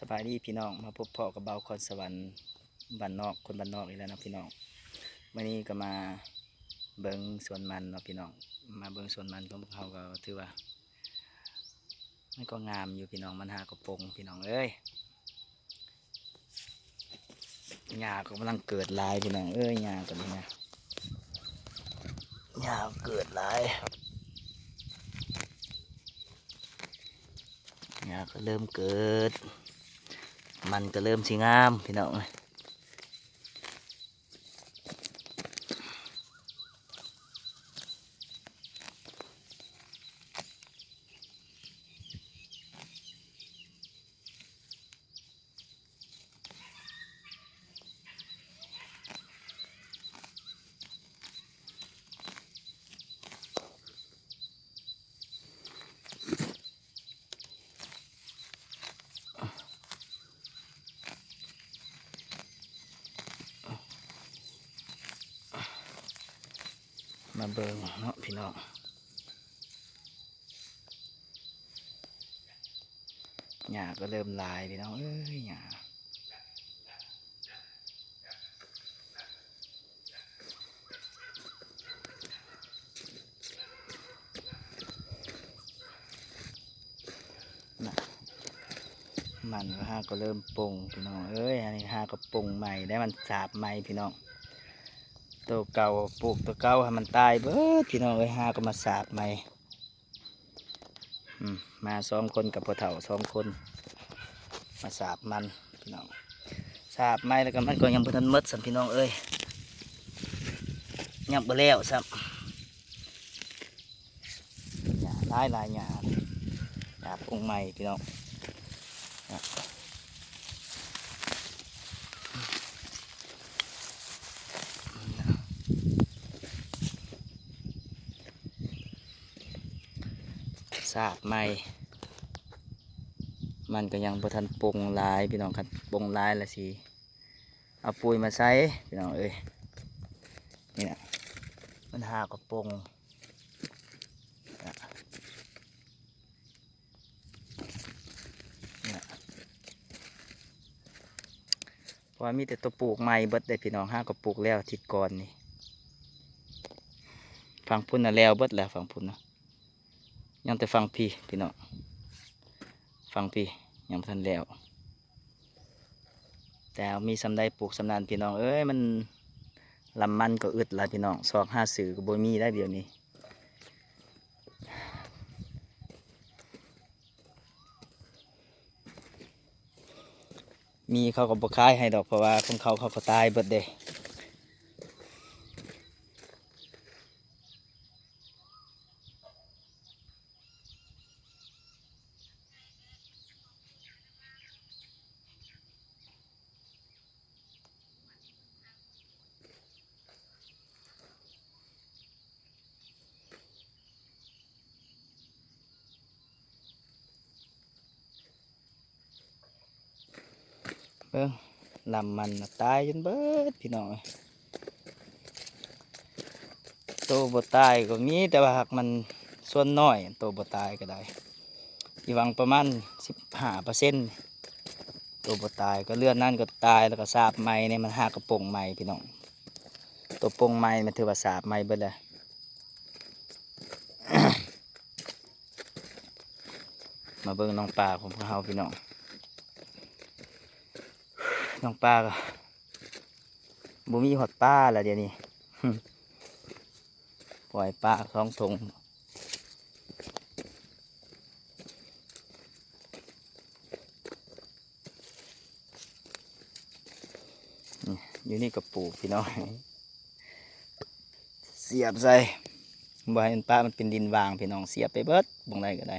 ສະບາຍດີພີ່ນ້ອງ ມາພົບພໍ້ກັບບ່າວຄອນສະຫວັນ ບ້ານນອກ ຄົນບ້ານນອກອີກແລ້ວເນາະພີ່ນ້ອງ. ມື້ນີ້ກໍມາເບິ່ງສວນມັນເນາະພີ່ນ້ອງ ມາເບິ່ງສວນມັນຂອງພວກເຮົາ ກໍຖືວ່າ ມັນກໍງາມຢູ່ພີ່ນ້ອງ ມັນຫາກໍປົ່ງພີ່ນ້ອງເອີຍ. ຫຍ້າກໍກຳລັງເກີດຫຼາຍພີ່ນ້ອງເອີຍ ຫຍ້າກໍນີ້ນະ ຫຍ້າເກີດຫຼາຍ ຫຍ້າກໍເລີ່ມເກີດ ມັນກໍເລີ່ມຊິງາມພີ່ນ້ອງເອີຍ. ມາເບິ່ງເນາະພີ່ນ້ອງ ຫຍ້າກໍເລີ່ມຫຼາຍພີ່ນ້ອງເອີຍ ຫຍ້າ ນະ ມັນຫາກໍເລີ່ມປົ່ງພີ່ນ້ອງເອີຍ ອັນນີ້ຫາກໍປົ່ງໃໝ່ໄດ້ ມັນສາບໃໝ່ພີ່ນ້ອງ ໂຕເກົ່າ ປູກໂຕເກົ່າໃຫ້ມັນຕາຍເບິດພີ່ນ້ອງເອີຍ ຫາກໍມາສາບໃໝ່. ອືມ ມາສອງຄົນກັບພໍ່ເຖົ້າສອງຄົນ ມາສາບມັນພີ່ນ້ອງ ສາບໃໝ່ແລ້ວກໍມັນກໍຍັງບໍ່ທັນໝົດຊ້ຳພີ່ນ້ອງເອີຍ ຍັງບໍ່ແລ້ວຊ້ຳ ຫຍ້າຫຼາຍໆ ຫຍ້າ ຫຍ້າປົ່ງໃໝ່ພີ່ນ້ອງ. ສາບໃໝ່ ມັນກໍຍັງບໍ່ທັນປົ່ງຫຼາຍພີ່ນ້ອງ ຄັນປົ່ງຫຼາຍລະຊິເອົາປຸ໋ຍມາໃສ່ພີ່ນ້ອງເອີຍ. ນີ້ນະ ມັນຫາກໍປົ່ງ ເພາະວ່າມີແຕ່ໂຕປູກໃໝ່ເບິດເດ້ພີ່ນ້ອງ ຫາກໍປູກແລ້ວອາທິດກ່ອນນີ້ ຝັ່ງພຸ້ນນະແລ້ວເບິດແລ້ວ ຝັ່ງພຸ້ນນະ ຍັງແຕ່ຝັ່ງພີ້ພີ່ນ້ອງ ຝັ່ງພີ້ຍັງບໍ່ທັນແລ້ວ ແຕ່ເຮົາມີສ່ຳໃດປູກສ່ຳນັ້ນພີ່ນ້ອງເອີຍ ມັນ ລຳມັນກໍອຶດລະພີ່ນ້ອງ ຊອກຫາຊື້ກໍບໍ່ມີໄດ໋ດຽວນີ້. ມີເຂົາກໍບໍ່ຂາຍໃຫ້ດອກ ເພາະວ່າຂອງເຂົາ ເຂົາກໍຕາຍເບິດເດ້. ເບິ່ງ ລຳມັນນະຕາຍຈົນເບິດພີ່ນ້ອງເອີຍ ໂຕບໍ່ຕາຍກໍມີ ແຕ່ວ່າຫາກມັນສ່ວນໜ້ອຍ ໂຕບໍ່ຕາຍກໍໄດ້ ຢູ່ຫວ່າງປະມານສິບຫ້າເປີເຊັນ ໂຕບໍ່ຕາຍ ກໍເຫຼືອນັ້ນກໍຕາຍ ແລ້ວກໍສາບໃໝ່ນີ້ ມັນຫາກະປົ່ງໃໝ່ພີ່ນ້ອງ ໂຕປົ່ງໃໝ່ມັນຖືວ່າສາບໃໝ່ເບິດແລ້ວ. ມາເບິ່ງນ້ອງປາຂອງພວກເຮົາພີ່ນ້ອງ ນ້ອງປາກໍບໍ່ມີຮອດປາແລ້ວດຽວນີ້ ປ່ອຍປາສອງຖົງ ນີ້ ຢູ່ນີ້ກໍປູກພີ່ນ້ອງ ສຽບໃສ່ ບໍ່ໃຫ້ມັນປະ ມັນເປັນດິນຫວ່າງພີ່ນ້ອງ ສຽບໄປເບິດ ບ່ອນໃດກໍໄດ້